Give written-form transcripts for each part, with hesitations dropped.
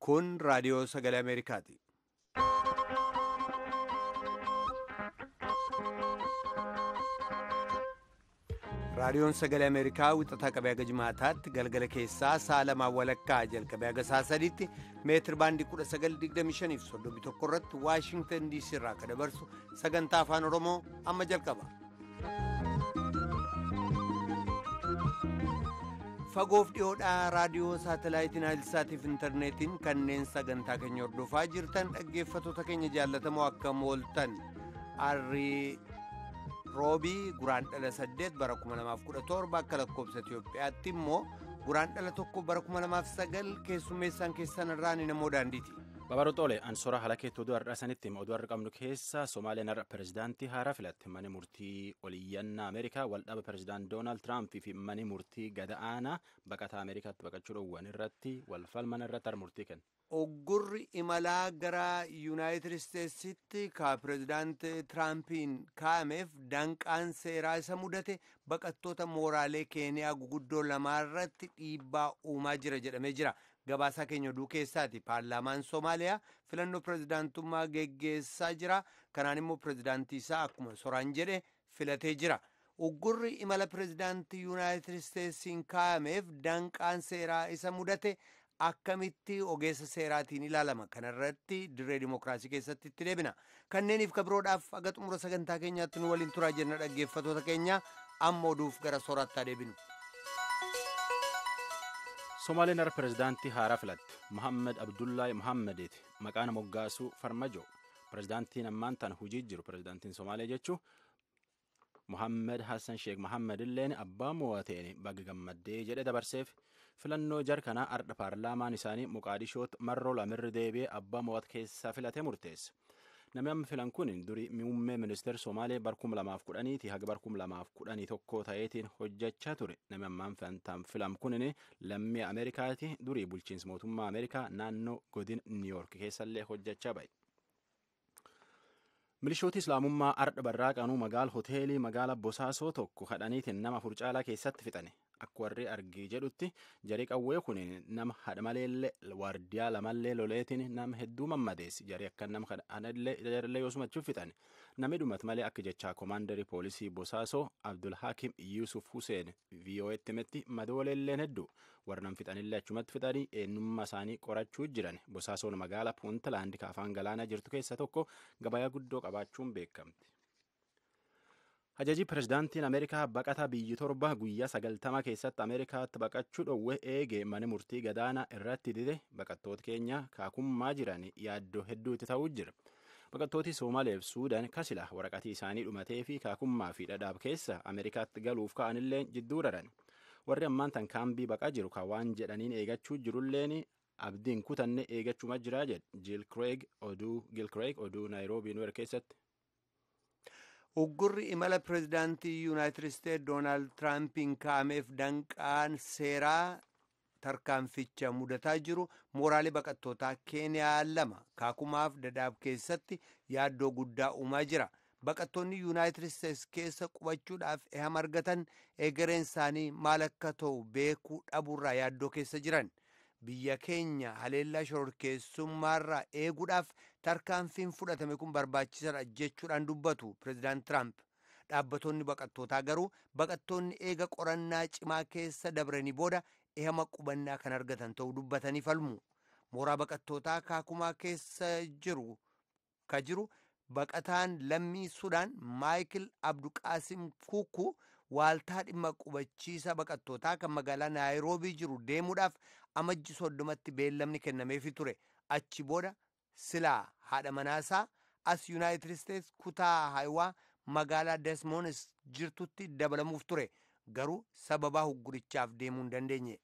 Kun raadiyoo sagalee Ameerikaati. Raadiyoon sagalee Ameerikaa wixataa qabee haga jimaataatti galgala keessaa sa'a lamaan walakkaa jalqabee haga sa'a sadiitti meetir baandii 1925 fi 31 irratti Waashingtan DC irraa akka dabarsu sagantaa afaan Oromoo amma jalqaba. Fagoof dhiyoodhaa raadiyoo saatalaayitiin Haayilsaatiif intarneetiin kanneen sagantaa keenya hordofaa jirtan dhaggeeffattoota keenya jaallatamoo akka mooltan arrii roobii guraandhala 8 bara 2017 akka lakkoobsa Itiyoophiyaatti immoo guraandhala 1 bara 2009 keessummeessaan keessan irraa ni namoo daandiiti. Babaroo Xoole ansora halakeetti oduu har'a sanitti oduu har'a qabnu keessa Somaaliyaan har'a pirezidaantii haaraa filatte. Mana murtii oliyyannaa Ameerikaa waldhaba pirezidaant Doonaald Tiraamp fi mana murtii gad-aanaa baqataa Ameerikaatti baqachuu dhoowwan irratti wal falman irratti har'a murtii kenne. Oggurri imalaa gara Yuunaayitid Isteetsitti ka pirezidaant Tiraampiin kaa'ameef danqaan seeraa isa mudate baqattoota mooraalee Keeniyaa guguddoo lamaarratti dhiibbaa uumaa jira jedhamee jira. Gabaasaa keenya oduu keessaati. Paarlaamaan Somaaliyaa filannoo pirezidaantummaa geggeessaa jira. Kanaan immoo pirezidaantii isaa akkuma soraan jedhe filatee jira. Uggurri imala pirezidaantii Yuunaayitid Isteetsiin kaa'ameef danqaan seeraa isa mudate akkamitti ogeessa seeraatiin ilaalama? Kanarratti dirree dimookiraasii keessatti itti deebina. Kanneeniif kabiroodhaaf haga xumura sagantaa keenyaatti nu waliin turaa jenna dhaggeeffattoota keenya amma oduuf gara soorattaa deebinu. Somaaliyaan har'a pirezidaantii haaraa filatte. Mohaammed Abdullaahi Mohaammedeeti. Maqaan moggaasuu Farmajoo. Pirezidaantiin ammaan tana hojii jiru pirezidaantiin Somaaliyaa jechuun Mohaammed Hassan Sheekh Mohaammed illeen abbaa mo'ateen baga gammaddee jedhe dabarseef filannoo jarkanaa ardha paarlaamaan isaanii Moqaadishootti marroo lamirri deebi'ee abbaa mo'at keessaa filate murteesse. Namni amma filan kun durii muummee ministeera Somaalee bar 2010 haga bar 2011 ta'eetiin hojjechaa ture. Namni ammaan filam kun lammii Ameerikaati. Durii bulchiinsa mootummaa Ameerikaa naannoo godina Niiyork keessallee hojjechaa ba'e. Milishooti Islaamummaa ardha barraaqanuu magaala hoteelii magaala Bosaasoo tokko kadhaniitiin nama afur caalaa keessatti fixane. Akka warri argee jedhutti jarii qawwee kun nama hadha maleellee waardiyaa lamallee loleetiin nama hedduu mammadeessi. Jarii akka nama hadhallee yoosumachuu fixan. Namni dhumat malee akka jechaa koomaandarii poolisii Bosaasoo Abdul Hakim Yusuf Hussein VOA'tti himetti madooleelleen hedduu warra nam fixanillee achumatti fixanii eenyummaa isaanii qorachuu jiran. Bosaasoon magaala Puuntlaand afaan galaanaa jirtu keessa tokko gabayaa guddoo qabaachuun beekamti. Ajajii pirezidaantiin Ameerikaa baqataa biyyi torba guyyaa 90 keessatti Ameerikaatti baqachuu dhoowwe eege mana murtii gadaanaa irratti dide baqattoota keenya kaakummaa jiran yaaddoo hedduutti ta'uu jira. Baqattooti Somaaliyaa fi Suudaan kasila waraqatii isaanii dhumatee fi kaakummaa fi dhadhaab keessa Ameerikaatti galuuf ka'anillee jidduu raran. Warri ammaan tan kaambii baqaa jiru kan waan jedhaniin eegachuu jirulleen abdiin kutanne eegachuma jiraa jedhe Jiil Kireeg oduu Naayiroobii nu keessatti. Uggurri imala pirezidaantii Yuunaayitid Isteetsi Doonaald Tiraampiin kaa'ameef danqaan seeraa tarkaanficha mudataa jiru mooraalee baqattootaa Keeniyaa lama kaakumaaf dadaab keessatti yaaddoo guddaa uumaa jira. Baqattoonni Yuunaayitid Isteetsi keessa qubachuudhaaf ehama argatan egereen isaanii maal akka ta'u beekuu dhabuurraa yaaddoo keessa jiran. Biyya keenya haleellaa shororkeessummaarraa eeguudhaaf tarkaanfiin fudhatame kun barbaachisaadha jechuudhaan dubbatu pirezidaant Tiraamp. Dhaabbattoonni baqattootaa garuu baqattoonni eega qorannaa cimaa keessa dabranii booda ehama qubannaa kan argatan ta'uu dubbatanii falmu. Mooraa baqattootaa kaakumaa keessa jiru ka jiru baqataan lammii Sudaan Maayikil Abduqaasim Kuukuu waaltaa dhimma qubachiisa baqattootaa kan magaalaa Naayiroobii jiru deemuudhaaf amajji 30tti beellamni kennameefii ture. Achi booda silaa haadha manaasaa as Yuunaayitid Isteetsi kutaa Haayuwaa magaalaa Desmoonis jirtutti dabalamuuf ture. Garuu sababaa huggurichaaf deemuu hin dandeenye.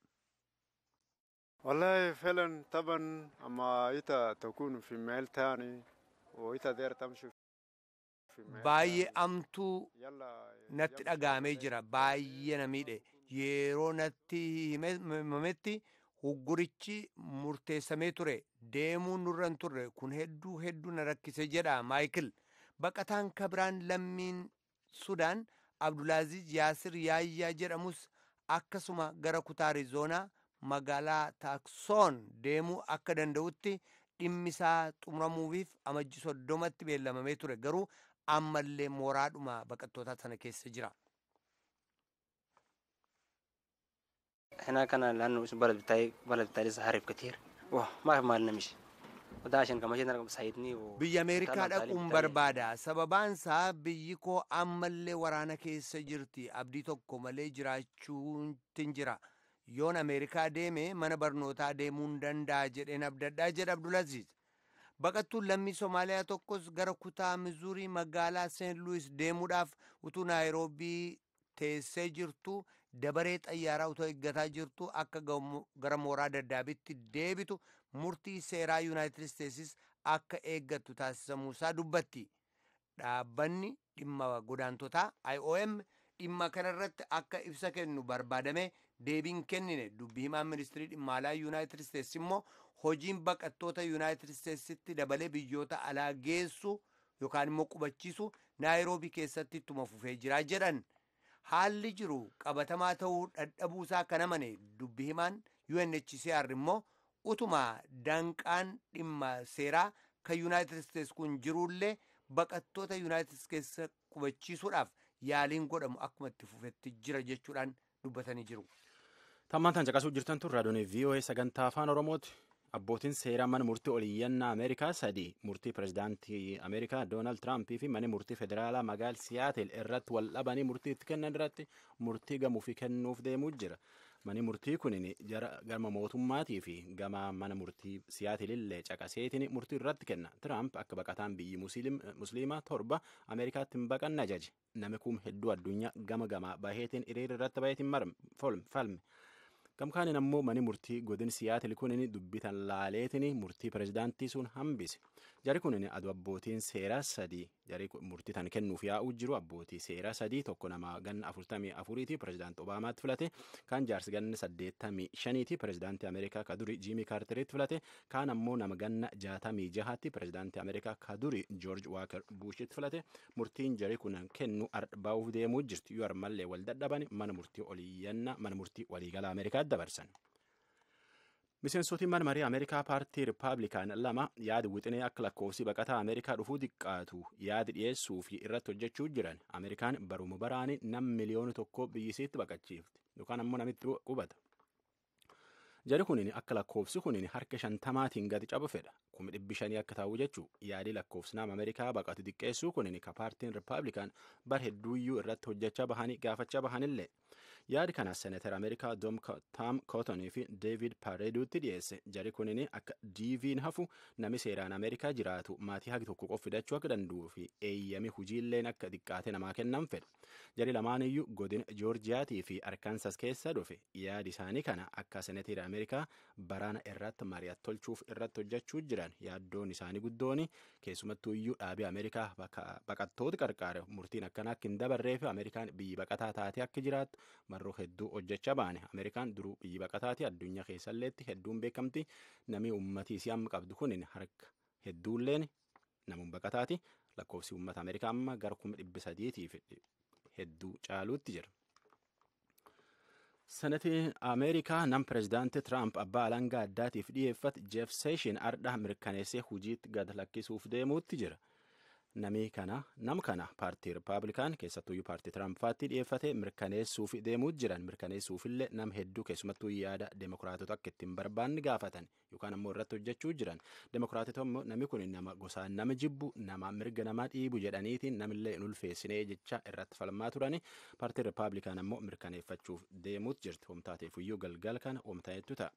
Wallahi falan taban amma ita takun fi meel taani wa ita deer tamshi. Baay'ee amtuu natti dhagahamee jira. Baay'ee na miidhe. Yeroo natti himametti huggurichi murteessamee ture. Deemuun nurra hin turre. Kun hedduu hedduu na rakkise jedha Maayikil. Baqataan kabiraan lammiin Sudaan Abdulaaziz Yaasir Yaayyaa jedhamus akkasuma gara kutaa Arizoonaa magaalaa Taaksoon deemuu akka danda'utti dhimmisaa xumuramuufiif amajji 30tti beellamamee ture, garuu ammallee mooraadhuma baqattootaa sana keessa jira. هنا كان لأنه اسم بلد بتاعي، بلد بتاعي لسه هارب كتير وما في مال نمشي، وده عشان كمان جينا ساعدني و Biyya Ameerikaa dhaquun barbaada. Sababaan isaa biyyi koo ammallee waraana keessa jirti. Abdii tokko malee jiraachuutin jira. Yoon Ameerikaa deeme mana barnootaa deemuun danda'a jedheen abdadhaa jedha Abdulaziz. Baqattuun lammii Somaaliyaa tokkos gara kutaa Mizuurii magaalaa Seent Luwis deemuudhaaf utuu Naayiroobii teessee jirtu, dabaree xayyaaraa utuu eeggataa jirtu, akka gara mooraa Daddaabitti deebitu murtii seeraa Yuunaayitid Isteetsis akka eeggattu taasisamuusaa dubbatti. Dhaabbanni dhimma godaantotaa IOM dhimma kanarratti akka ibsa kennu barbaadame deebiin kennine. Dubbii himaan ministirii dhimma alaa Yuunaayitid Isteetsi immoo hojiin baqattoota Yuunaayitid Isteetsitti dabalee biyyoota alaa geessu yookaan immoo qubachiisu Naayiroobii keessatti ittuma fufee jira jedhan. Haalli jiru qabatamaa ta'uu dadhabuusaa kan amane dubbi himaan UNHCR immoo utuma danqaan dhimma seeraa kan Yuunaayitid Isteets kun jirullee baqattoota Yuunaayitid Isteets keessa qubachiisuudhaaf yaaliin godhamu akkuma itti fufetti jira jechuudhaan dubbatanii jiru. Tammaan tan caqasuu jirtan tun raadiyoon VOA sagantaa afaan Oromooti. Abbootiin seeraa mana murtii oliyyannaa Ameerikaa sadii murtii pirezidaantii Ameerikaa Doonaald Tiraampii fi mana murtii federaalaa magaala Siyaatel irratti wal dhabanii murtii itti kennan irratti murtii gamuufi kennuuf deemuu jira. Manni murtii kun gama mootummaatii fi gama mana murtii Siyaatel illee caqaseetiin murtii irratti kenna. Tiraamp akka baqataan biyyi Musliimaa 7 Ameerikaatti hin baqanne ajaje. Namni kun hedduu addunyaa gama gamaa baheetiin hiriira irratti baheetiin falme. Gamkaaniin ammoo mani murtii godin Siyaatil kunin dubbitan laaleetiin murtii pirezidaantii sun hambise. Jari kunin adu abbootiin seeraa sadii jari murtii tan kennuuf yaa'uu jiru, abbootii seeraa sadii, tokko nama ganna 44ti pirezidaanti Obaamaatti filate, kaan jaarsi ganna 85ti pirezidaantii Ameerikaa ka duri Jiimii Kaarteritti filate, kaan ammoo nama ganna 66tti pirezidaantii Ameerikaa ka duri Joorj Waaker Buushitti filate. Murtiin jari kun kennu baa'uuf deemuu jirti. Yoo armallee wal dadhaban mana murtii oliyyannaa mana murtii waliigalaa Ameerikaa dabarsan. Miseensotiin mana marii Ameerikaa paartii Rippaabilikaan lama yaada wixinee akka lakkoofsi baqataa Ameerikaa dhufuu xiqqaatu yaada dhiyeessuu fi irratti hojjechuu jiran. Ameerikaan baruma baraani nam 1 miliyoona biyyisiitti baqachiifti yookaan ammoo namitti qubata. Jari kunin akka lakkoofsi kunin harka 50n gadi cabu fedha. 500,000 akka ta'u jechuu. Yaadi lakkoofsi nama Ameerikaa baqatu xiqqeessuu kunin ka paartiin Rippaabilikaan bar hedduuyyuu irratti hojjechaa bahanii gaafachaa bahanillee. Yaadi kana Seneetar Ameerikaa Tom Cottonii fi David Pareduutti dhiyeesse. Jari kunin akka DV'n hafu, nami seeraan Ameerikaa jiraatu maatii hagi tokko qof fidachuu akka danda'uu fi eeyyami hujiilleen akka xiqqaate namaa kennan fedha. Jari lamaaniyyuu godina Joorjiyaatii fi Arkansas keessa dhufe. Yaadi isaanii kana akka Seneetar Ameerikaa baraana irratti mari'at tolchuuf irratti hojjechuu jiran. Yaaddoon isaanii guddoon keessumattuu iyyuu dhaabii Ameerikaa baqattoota qarqaare murtiin akkana akka hin dabarree fi Ameerikaan biyyi baqataa taatee akka jiraattu marroo hedduu hojjechaa baane. Ameerikaan duruu biyyi baqataati, addunyaa keessalleetti hedduun beekamti. Namni uummatii isii amma qabdu kun harka hedduulleen namuun baqataati. Lakkoofsi uummata Ameerikaa amma gara 300,000tiif hedduu caaluutti jira. Senetiin Ameerikaa nam pirezidaantii Tiraamp abbaa alangaa addaatiif dhiyeeffate Jeef Seeshin ardha mirkaneessee hujiitti gad lakkisuuf deemuutti jira. Namni kana nam kana paartii Rippaabilikaan, keessattuyyuu paartii Tiraamp faatti dhiyeeffate mirkaneessuuf deemuu jiran. Mirkaneessuufillee nam hedduu keessumattuu yaada Demokiraatota akka ittiin barbaanne gaafatan yookaan ammoo irratti hojjechuu jiran. Demokiraatota ammoo namni kun nama gosaan nama jibbu, nama mirga namaa dhiibu jedhaniitiin namillee hin ulfeessinee jecha irratti falmaa turani. Paartiin Rippaabilikaan ammoo mirkaneeffachuuf deemuutu jirti. Homtaateefuyyuu galgal kana homtaa'ettu ta'a.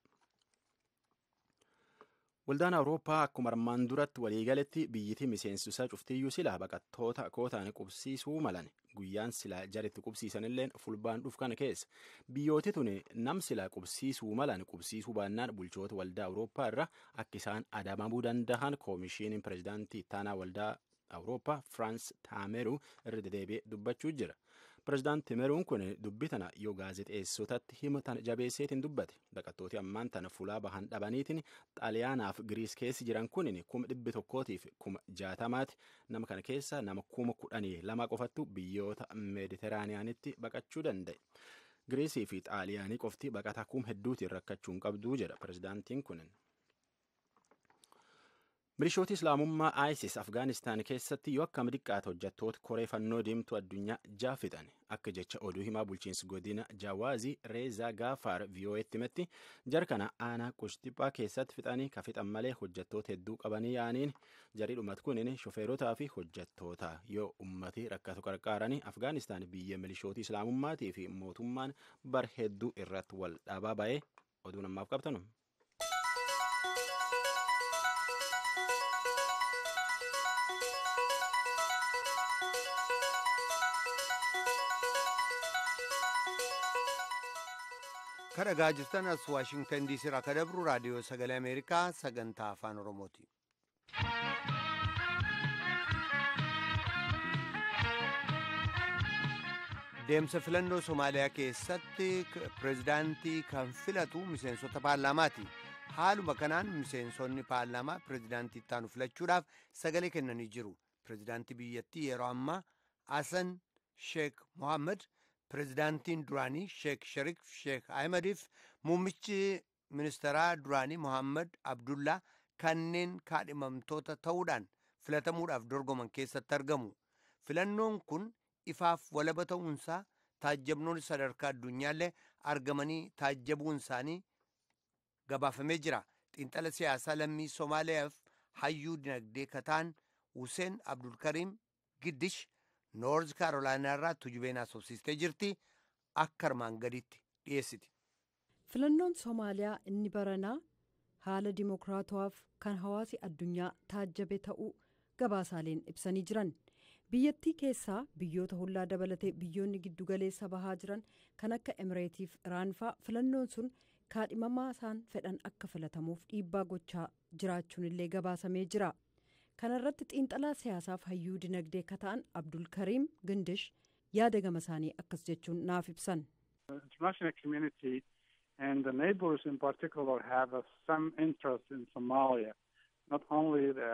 Waldaan Awurooppaa akkuma armaan duratti waliigaletti biyyiti miseensisaa cuftiyyuu silaa baqattoota kootaan qubsiisuu malan, guyyaan silaa jaritti qubsiisanilleen fulbaan dhuf kana keessa. Biyyooti tuni nam silaa qubsiisuu malan qubsiisuu baannaan bulchoota waldaa Awurooppaa irra akka isaan adabamuu danda'an koomishiiniin pirezidaantii ittaanaa waldaa Awurooppaa Firaans Taameru irra dedeebi'ee dubbachuu jira. Pirezidaanti Meruun kun dubbii tana yoo gaazexeessotatti himu tana jabeesseetiin dubbate. Baqattooti ammaan tana fulaa bahan dhabaniitiin Xaaliyaanaaf Giriis keessa jiran kun 160,000. Nama kana keessa nama 12,000 qofattu biyyoota Meeditiraaniyaanitti baqachuu danda'e. Giriisii fi Xaaliyaanii qofti baqataa kuma hedduutiin rakkachuu hin qabduu jedha pirezidaantiin kun. Milishooti Islaamummaa ISIS Afgaanistaan keessatti yoo akkam xiqqaate hojjettoota koree fannoo diimtuu addunyaa 6 fixan. Akka jecha oduu himaa bulchiinsi godina Jawaazii Reezaa Gaafaar VOA'tti himetti jara kana aanaa Qushtiphaa keessatti fixanii ka fixan malee hojjettoota hedduu qabanii yaa'aniin jarii dhumatu kunin shofeerotaa fi hojjettoota yoo ummati rakkatu qarqaaranii. Afgaanistaan biyya milishooti Islaamummaatii fi mootummaan bar hedduu irratti wal dhabaa ba'ee. Oduu namaaf qabtanu. Kan dhagaa jirtan as Waashingtan Diisii irraa kan dabru Raadiyoo Sagalee Ameerikaa sagantaa Afaan Oromooti. Deemsa filannoo Somaaliyaa keessatti pirezidaantii kan filatu miseensota paarlaamaati. Haaluma kanaan miseensonni paarlaamaa pirezidaantii ittaanu filachuudhaaf sagalee kennanii jiru. Pirezidaantii biyyattii yeroo ammaa Hasan Sheek Mohaammed, pirezidaantiin duraanii Sheek Sharif Sheek Ahmediif muummichi ministeeraa duraanii Mohaammed Abdullaa kanneen kaadhimamtoota ta'uudhaan filatamuudhaaf dorgoman keessatti argamu. Filannoon kun ifaaf walaba ta'uunsaa taajjabnoonni sadarkaa addunyaallee argamanii taajjabuun isaanii gabaafamee jira. Xiinxala siyaasaa lammii Somaaliyaaf hayyuu dinagdee kataan Hussein Abdulkariim Giddish Noorz Kaarolaayinaa irraa Tujubeen haasofsiistee jirti. Akka armaan gaditti dhiyeessiti. Filannoon Somaaliyaa inni baranaa haala dimokiraatawaaf kan hawaasi addunyaa taajjabe ta'uu gabaasaaleen ibsanii jiran. Biyyattii keessaa biyyoota hollaa dabalatee biyyoonni giddugaleessa bahaa jiran kan akka Emireetiif Iraan faa filannoon sun kaadhimamaa isaan fedhan akka filatamuuf dhiibbaa gochaa jiraachuun illee gabaasamee jira. Kana irratti xiinxalaa siyaasaaf hayyuu dinagdee ka ta'an Abdulkariim Gindish yaada gama isaanii akkas jechuun naaf ibsan. International community and the neighbors in particular have some interest in Somalia. Not only the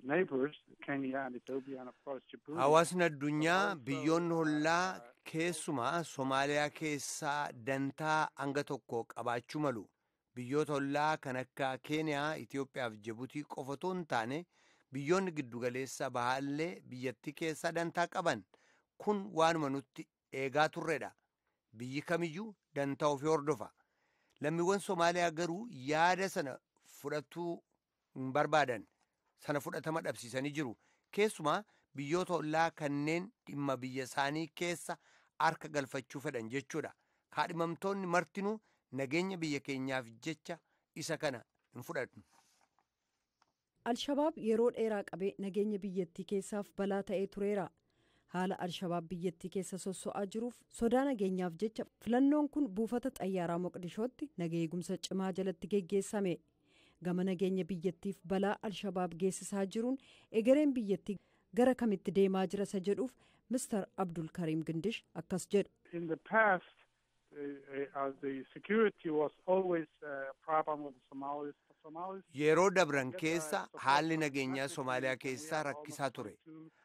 neighbors, Kenya and Ethiopia and of course Djibouti. Hawaasni addunyaa, biyyoonni hollaa keessumaa Somaaliyaa keessaa dantaa hanga tokko qabaachuu malu. Biyyoota hollaa kan akka Keeniyaa, Itoophiyaa fi Jibuutii qofa otoo hin taane biyyoonni giddugaleessa bahaallee biyyattii keessaa dantaa qaban. Kun waanuma nutti eegaa turredha. Biyyi kamiyyuu dantaa ofii hordofa. Lammiiwwan Somaaliyaa garuu yaada sana fudhatuu hin barbaadan. Sana fudhatama dhabsiisanii jiru. Keessumaa biyyoota hollaa kanneen dhimma biyya isaanii keessa harka galfachuu fedhan jechuudha. Kaadhimamtoonni martinuu nageenya biyya keenyaaf jecha isa kana hin fudhatu. Alshabaab yeroo dheeraa qabee nageenya biyyattii keessaaf balaa ta'ee tureera. Haala Alshabaab biyyattii keessa sosso'aa jiruuf sodaa nageenyaaf jecha filannoon kun buufata xayyaaraa Moqdishootti naga eegumsa cimaa jalatti geggeessame. Gama nageenya biyyattiif balaa Alshabaab geessisaa jiruun egereen biyyattii gara kamitti deemaa jira isa jedhuuf Mr. Abdulkariim Gindish akkas jedhu. In the past, the security was always a problem with the Somalis. Somalis Yeroo dabran keessa haalli nageenyaa Somaaliyaa keessaa rakkisaa ture.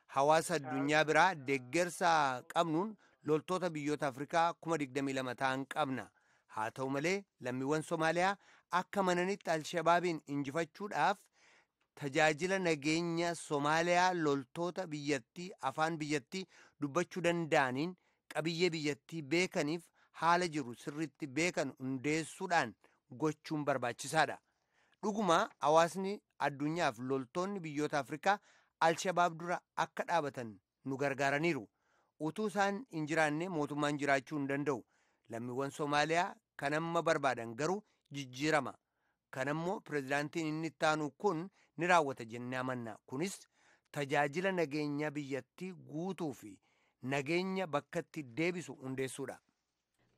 Hawaasa addunyaa biraa deeggarsa qabnuun loltoota biyyoota Afrikaa 22,000 ta'an qabna. Haa ta'u malee lammiiwwan Somaaliyaa akka mananitti Alshabaabiin injifachuudhaaf tajaajila nageenya Somaaliyaa loltoota biyyattii afaan biyyattii dubbachuu danda'aniin, qabiyyee biyyattii beekaniif haala jiru sirriitti beekan hundeessuudhaan gochuun barbaachisaadha. Dhuguma hawaasni addunyaaf loltoonni biyyoota Afrikaa Alshabaab dura akka dhaabatan nu gargaaraniiru. Utuu isaan hin jiraanne mootummaan jiraachuu hin danda'u. Lammiiwwan Somaaliyaa kan amma barbaadan garuu jijjiirama. Kan ammoo pirezidaantiin inni ittaanu kun ni raawwata jennee amanna. Kunis tajaajila nageenya biyyattii guutuu fi nageenya bakkatti deebisu hundeessuudha.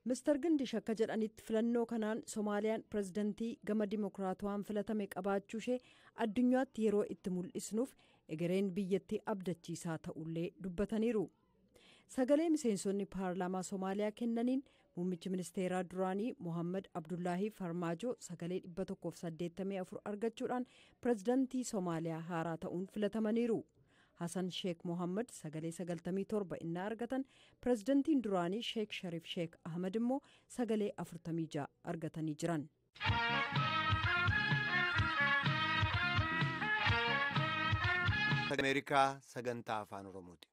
Mr. Gindish akka jedhanitti filannoo kanaan Somaaliyaan pirezidantii gama dimokiraatawaan filatame qabaachuu ishee addunyaatti yeroo itti mul'isnuuf egereen biyyattii abdachiisaa ta'ullee dubbataniiru. Sagalee miseensonni paarlaamaa Somaaliyaa kennaniin muummichi ministeeraa duraanii Mohammad Abdullaahii Farmaajoo sagalee 184 argachuudhaan pirezidantii Somaaliyaa haaraa ta'uun filatamaniiru. Hasan Sheek Mohammad sagalee 97 innaa argatan, pirezidantiin duraanii Sheek Sharif Sheek Ahmad immoo sagalee 46 argatanii jiran. Ameerikaa sagantaa Afaan Oromooti.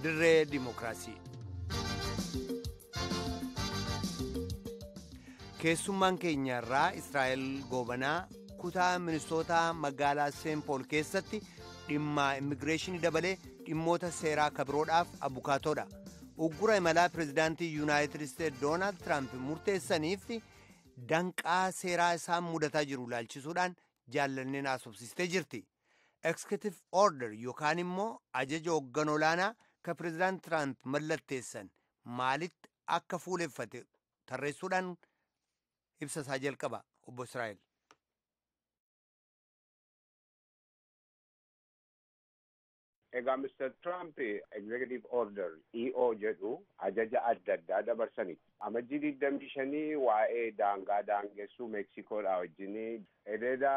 Dirree Dimookiraasii. Keessummaan keenya irraa Israa'el Goobanaa kutaa Minisootaa magaalaa Seenpool keessatti dhimma immigireeshinii dabalee dhimmoota seeraa kabiroodhaaf abukaatoodha. Uggura imalaa pirezidaantii Yuunaayitid Isteetsi Doonaald Tiraamp murteessaniif danqaa seeraa isaan mudataa jiru ilaalchisuudhaan jaallanneen haasofsiistee jirti. Executive Order yookaan immoo ajaja hooggan olaanaa ka pirezidaant Tiraamp mallatteessan maalitti akka fuuleffate tarreessuudhaan ibsa isaa jalqaba obbo Israa'el. Egaa Mr. Trump Executive Order EO jedhu ajaja adda addaa dabarsani. Amajjii 25 waa'ee daangaa daangessuu Meksikoodhaa wajjin ededa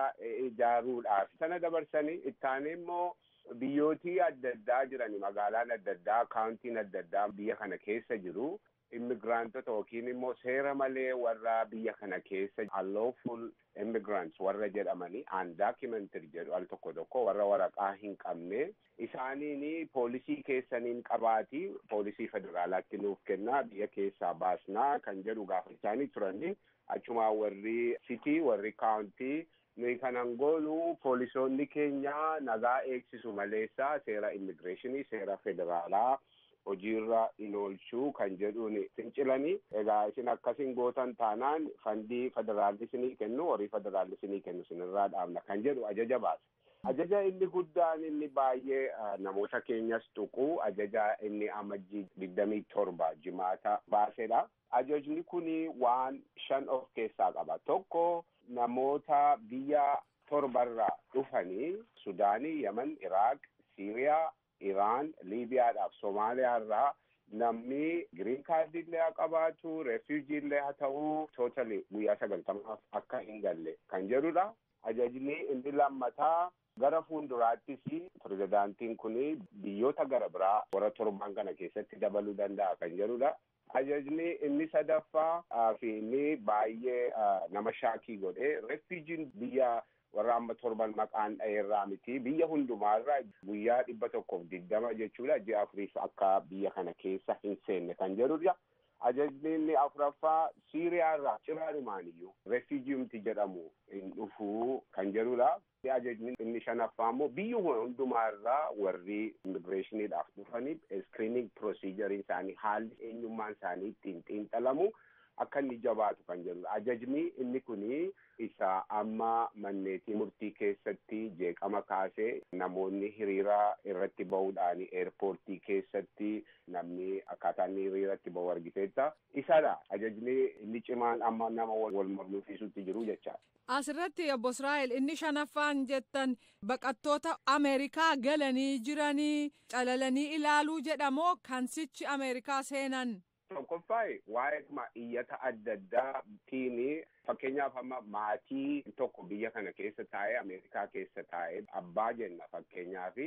ijaaruudhaaf sana dabarsanii, ittaanii immoo biyyootii adda addaa jiran, magaalaan adda addaa, kaawuntiin adda addaa biyya kana keessa jiru immigraantota yookiin immoo seera malee warra biyya kana keessa, unlawful immigrants warra jedhamanii, undocumented jedhu al tokko tokko, warra waraqaa hin qabne isaaniin poolisii keessaniin qabaatii poolisii federaalaatti nuuf kennaa, biyya keessaa baasnaa kan jedhu gaafachaanii turanii. Achumaa warri city, warri kaawuntii, nuyi kanan goonu poolisoonni keenya nagaa eegsisu maleessa seera immigireeshinii, seera federaalaa hojiirra hin oolchuu kan jedhuun fincilanii. Egaa isin akkasin gootan taanaan fandii federaalli isinii kennu, horii federaalli isinii kennu isinirraa dhaabna kan jedhu ajaja baase. Ajaja inni guddaan inni baay'ee namoota keenyas tuqu ajaja inni Amajjii 27 Jimaata baasedha. Ajajni kuni waan shan of keessaa qaba. Tokko, namoota biyya torbarraa dhufanii, Sudaanii, Yaman, Iraaq, Siiriyaa, Iraan, Liibiyaadhaaf Somaaliyaarraa, namni green card illee haa qabaatu, refugee illee haa ta'u, totally guyyaa 90f akka hin galle kan jedhudha. Ajajni inni lammataa gara fuulduraattis pirezidaantiin kun biyyoota gara biraa warra torban kana keessatti dabaluu danda'a kan jedhudha. Ajajni inni sadaffaa fi inni baay'ee nama shock godhe, refuujiin biyya warra amma torban maqaan dha'eerraa miti, biyya hundumaarraa guyyaa 120 jechuudha, ji'a 4f akka biyya kana keessa hin seenne kan jedhudha. Ajajni inni afuraffaa Siiriyaarraa ciraadhumaan iyyuu refuujiumti jedhamu hin dhufuu kan jedhudha. Ajajni inni shanaffaa immoo biyyuma hundumaarraa warri immigireeshiniidhaaf dhufanii screening procedure isaanii, haalli eenyummaan isaanii ittiin xiinxalamu akka inni jabaatu kan jedhudha. Ajajni inni kuni isa amma manneetii murtii keessatti jeeqama kaasee, namoonni hiriira irratti bahuudhaan, eerpoortii keessatti namni akkaataa inni hiriiratti bahu argiteetta. Isadha ajajni inni cimaan amma nama wal mormisiisutti jiru jechaadha. Asirratti obbo Israa'el, inni shanaffaan jettan baqattoota Ameerikaa galanii jiranii calalanii ilaaluu jedhamoo kan sichi Ameerikaa seenan? Tokkoffaa waa'ee iyyata adda addaatiin, fakkeenyaaf amma maatii tokko biyya kana keessa taa'ee, Ameerikaa keessa taa'ee, abbaa jenna fakkeenyaaf,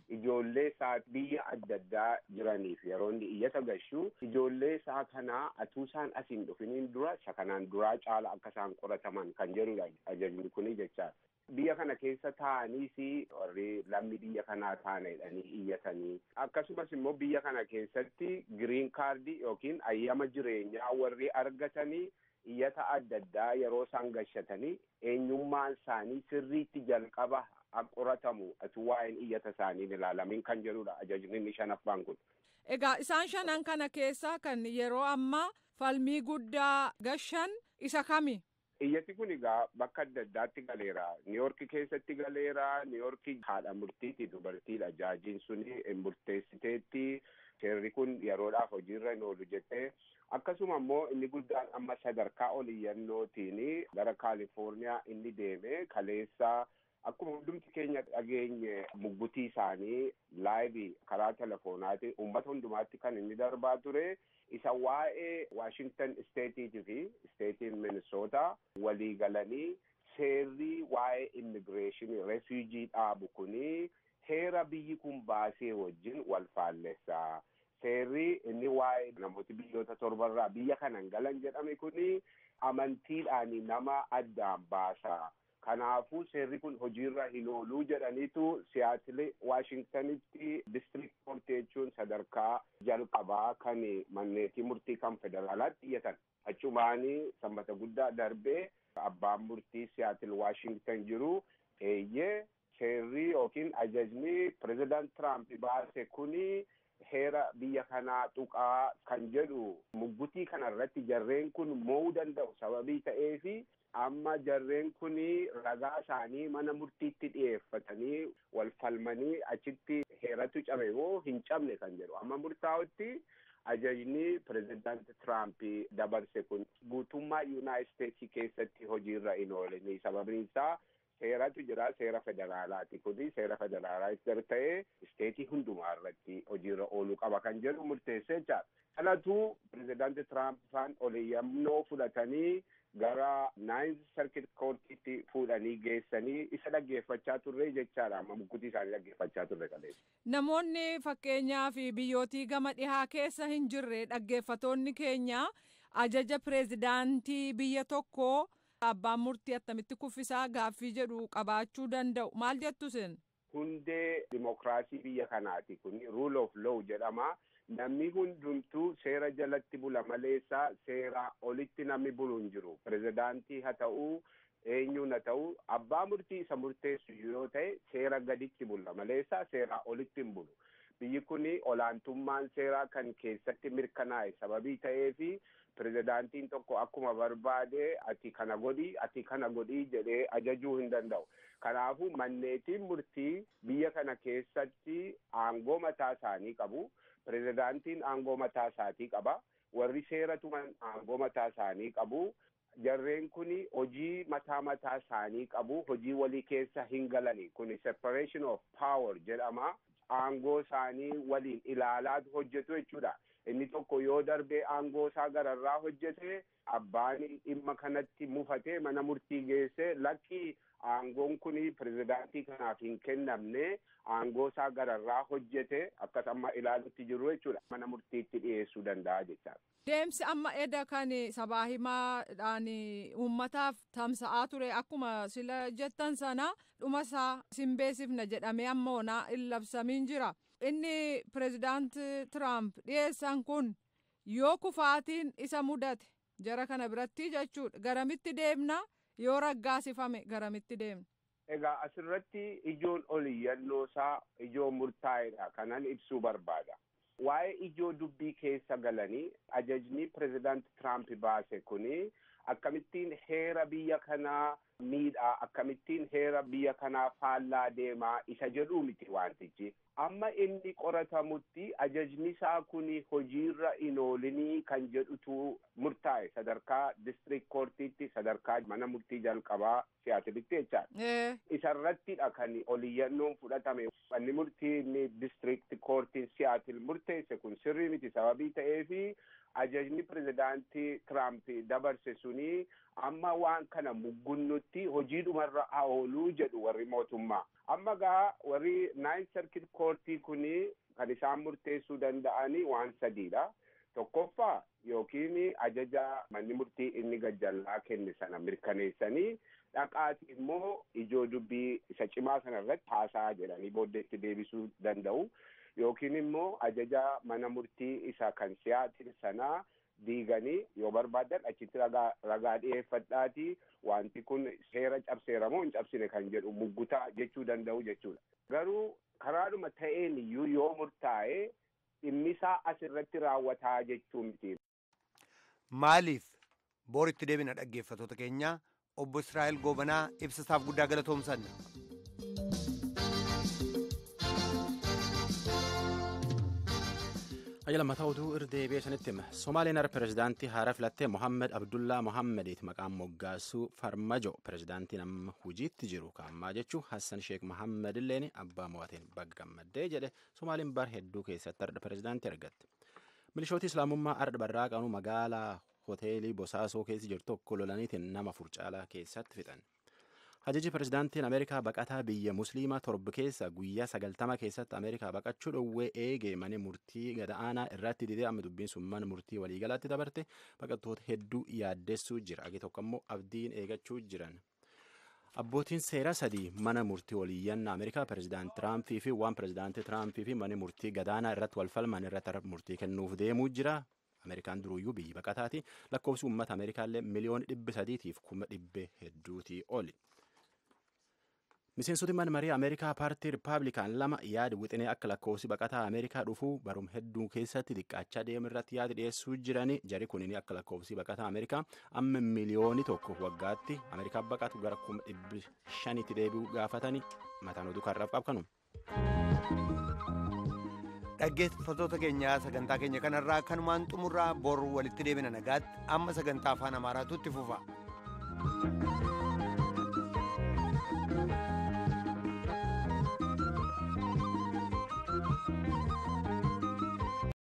ijoollee isaa biyya adda addaa jiraniif yeroo inni iyyata gashu, ijoollee isaa kanaa atuu isaan asiin dhufiniin dura isa kanaan duraa caala akka isaan qorataman kan jedhudha ajajni kuni jechaadha. Biyya kana keessa taa'aniis warri lammii biyya kanaa taana jedhanii iyyatanii, akkasumas immoo biyya kana keessatti green card yookiin ayyama jireenyaa warri argatanii iyyata adda addaa yeroo isaan gashatanii eenyummaan isaanii sirriitti jalqaba qoratamu atu waa'een iyyata isaanii ilaalamin kan jedhudha ajajni inni shanaffaan kun. Egaa isaan shanan kana keessaa kan yeroo ammaa falmii guddaa gashan isa kami? Iyyati kun egaa bakka adda addaatti galeera. Niiyorki keessatti galeera. Niiyorki haadha murtiiti, dubartiidha. Jaajiin suni murteessiteetti seerri kun yeroodhaaf hojiirra hin oolu jettee. Akkasuma immoo inni guddaan amma sadarkaa ol iyyannootiin gara Kaalifoorniyaa inni deeme kaleessa. Akkuma hundumti keenya dhageenye muggutii isaanii laayivii karaa telefoonaatiin uummata hundumaatti kan inni darbaa ture isa waa'ee Waashingtan isteetiitii fi isteetiin Minnesota walii galanii seerri waa'ee immigireeshinii refuujii dhaabu kuni heera biyyi kun baasee wajjin wal faallessaa. Seerri inni waa'ee namooti biyyoota torbarraa biyya kanan galan jedhame kuni amantiidhaan nama addaan baasa. Kanaafuu seerri kun hojiirra hin ooluu jedhaniitu Siyaatili Waashingtanitti district court jechuun sadarkaa jalqabaa kan manneetii murtii kan federaalaatti iyyatan. Achumaanii sanbata guddaa darbee abbaan murtii Siyaatil Waashingtan jiru eeyyee seerri yookiin ajajni pirezidaant Tiraamp baase kuni heera biyya kanaa tuqaa kan jedhu muggutii kana irratti jarreen kun mo'uu danda'u sababii ta'eefi amma jarreen kun ragaa isaanii mana murtiitti dhiyeeffatanii wal falmanii achitti heeratu cabe moo hin cabne kan jedhu amma murtaa'utti ajajni pirezidaant Tiraamp dabarse kun guutummaa Yuunaayit Isteetsii keessatti hojiirra hin oolini. Sababni isaa seeratu jira, seera federaalaati kuni seera federaalaa ta'ee isteetii hundumaa irratti hojiirra ooluu qaba kan jedhu murteessee jira. Kanatu pirezidaanti Tiraamp faan oliyyannoo fudhatanii gara Ninth Circuit Courtitti fuudhanii geessanii isa dhaggeeffachaa turre jechaadha. Amma muggutii isaanii dhaggeeffachaa turre kaleessa. Namoonni fakkeenyaaf biyyootii gama dhihaa keessa hin jirre dhaggeeffatoonni keenya ajaja pireezidaantii biyya tokkoo abbaan murtii attamitti kuffisaa gaaffii jedhu qabaachuu danda'u. Maal jettu isin? Hundee dimokiraasii biyya kanaati kun rule of law jedhama. Namni hundumtuu seera jalatti bula maleessa seera olitti namni bulu hin jiru. Pirezidaantii haa ta'uu eenyuun haa ta'uu abbaa murtii isa murteessu yoo ta'e seera gaditti bula maleessa seera olitti hin bulu. Biyyi kun olaantummaan seeraa kan keessatti mirkanaa'e sababii ta'eefi pirezidaantiin tokko akkuma barbaade ati kana godhi ati kana godhi jedhee ajajuu hin danda'u. Kanaafuu manneetiin murtii biyya kana keessatti aangoo mataa isaanii qabu. Pirezidaantiin aangoo mataa isaatii qaba. Warri seera tuman aangoo mataa isaanii qabu. Jarreen kun hojii mataa mataa isaanii qabu. Hojii walii keessa hin galani. Kun separation of power jedhama. Aangoo isaanii waliin ilaalaa hojjetu jechuudha. Inni tokko yoo darbee aangoo isaa gararraa hojjete abbaan dhimma kanatti mufatee mana murtii geesse lakki aangoon kun pirezidaantii kanaaf hin kennamne aangoo isaa gararraa hojjete akkas amma ilaalutti jiru jechuudha. Mana murtiitti dhiyeessuu danda'a jechaadha. Deemsi amma eda kan sabaa himaadhaan uummataaf tamsa'aa ture akkuma sila jettan sana dhuma isaa sin beeksifna jedhamee amma onaa hin labsamiin jira. Inni pirezidaant Tiraamp dhiyeessan kun yoo kufaatiin isa mudate jara kana biratti jechuudha garamitti deemna yoo raggaasifame garamitti deemna. Egaa asirratti ijoon oliyyannoo isaa ijoo murtaa'edha kanan ibsuu barbaada. Waa'ee ijoo dubbii keessa galanii ajajni pirezidaant Tiraamp baase kuni akkamittiin heera biyya kanaa miidhaa akkamittiin heera biyya kanaa faallaa deemaa isa jedhuu miti wantichi. Amma inni qoratamutti ajajni isaa kuni hojiirra hin oolinii kan jedhutu murtaa'e sadarkaa district courtiitti sadarkaa mana murtii jalqabaa Siyaatilitti jechaadha. Isarrattidha kan oliyyannoon fudhatame. Manni murtii inni district courtiin Siyaatil murteesse kun sirrii miti sababii ta'eefi ajajni pirezidaantii Tiraamp dabarse suni amma waan kana muggunnutti hojiidhumarra haa ooluu jedhu warri mootummaa. Amma gaa warri Ninth Circuit Courtii kuni kan isaan murteessuu danda'anii waan sadiidha. Tokkoffaa yookiin ajaja manni murtii inni gajjallaa kenne sana mirkaneessanii dhaqaati immoo ijoo dubbii isa cimaa sana irratti haasaa jedhanii booddeetti deebisuu danda'u. Yookiin immoo ajaja mana murtii isa kan Siyaatil sanaa diiganii yoo barbaadan achitti ragaa dhiyeeffadhaati wanti kun seera cabseera moo hin cabsine kan jedhu muggutaa jechuu danda'u jechuudha. Garuu karaadhuma ta'een iyyuu yoo murtaa'e dhimmisaa asirratti raawwataa jechuu miti. Maaliif booritti deebina dhaggeeffatoota keenya obbo Israa'el Goobanaa ibsasaaf guddaa galatoomsanna. Ayya mataa oduu irra deebi'ee sanitti hima. Somaaliyaan har'a pirezidaantii haaraa filattee Mohammed Abdullaa Mohammediit maqaan moggaasuu Farmajo pirezidaantiin amma hojiitti jiru kaammaa jechuun Hassan Sheekh Mohammed illeen abbaa mo'ateen baga gammaddee jedhe. Somaaliin bar hedduu keessatti har'a pirezidaantii argatte. Milishooti Islaamummaa har'a barraaqanuu magaalaa hoteelii Bosaasoo keessa jirtu tokko lolaniitiin nama furcaalaa keessatti fixan. Ajaji pirezidaantiin Ameerikaa baqataa biyya Musliimaa 7 keessa guyyaa 90 keessatti Ameerikaa baqachuu dhowwee eegee mana murtii gad-aanaa irratti didee amma dubbiin sun mana murtii waliigalaatti dabarte baqattoota hedduu yaaddessuu jira. Agi tokko immoo abdiin eegachuu jiran. Abbootiin seeraa sadii mana murtii waliiyyannaa Ameerikaa pirezidaanti Tiraampii fi waan pirezidaantii Tiraampii fi mana murtii gadaanaa irratti wal falman irratti murtii kennuuf deemuu jira. Ameerikaan duruyyuu biyyi baqataati. Lakkoofsi uummata Ameerikaallee 300,000,000 hedduutii oli. Miseensoti mana marii Ameerikaa paartii Rippaabilikaan lama yaada wixinee akka lakkoofsi baqataa Ameerikaa dhufuu barum hedduu keessatti xiqqaachaa deemu irratti yaada dhiyeessuu jirani. Jari kunin akka lakkoofsi baqataa Ameerikaa amma 1 miliyoona waggaatti Ameerikaa baqatu gara 500,000tti deebi'uu gaafatani. Mataan oduu karraaf qabkanu. Dhaggeeffattoota keenya, sagantaa keenya kanarraa kanumaan xumurraa. Boru walitti deebina. Nagaatti. Amma sagantaa Afaan Amaaraatu itti fufa.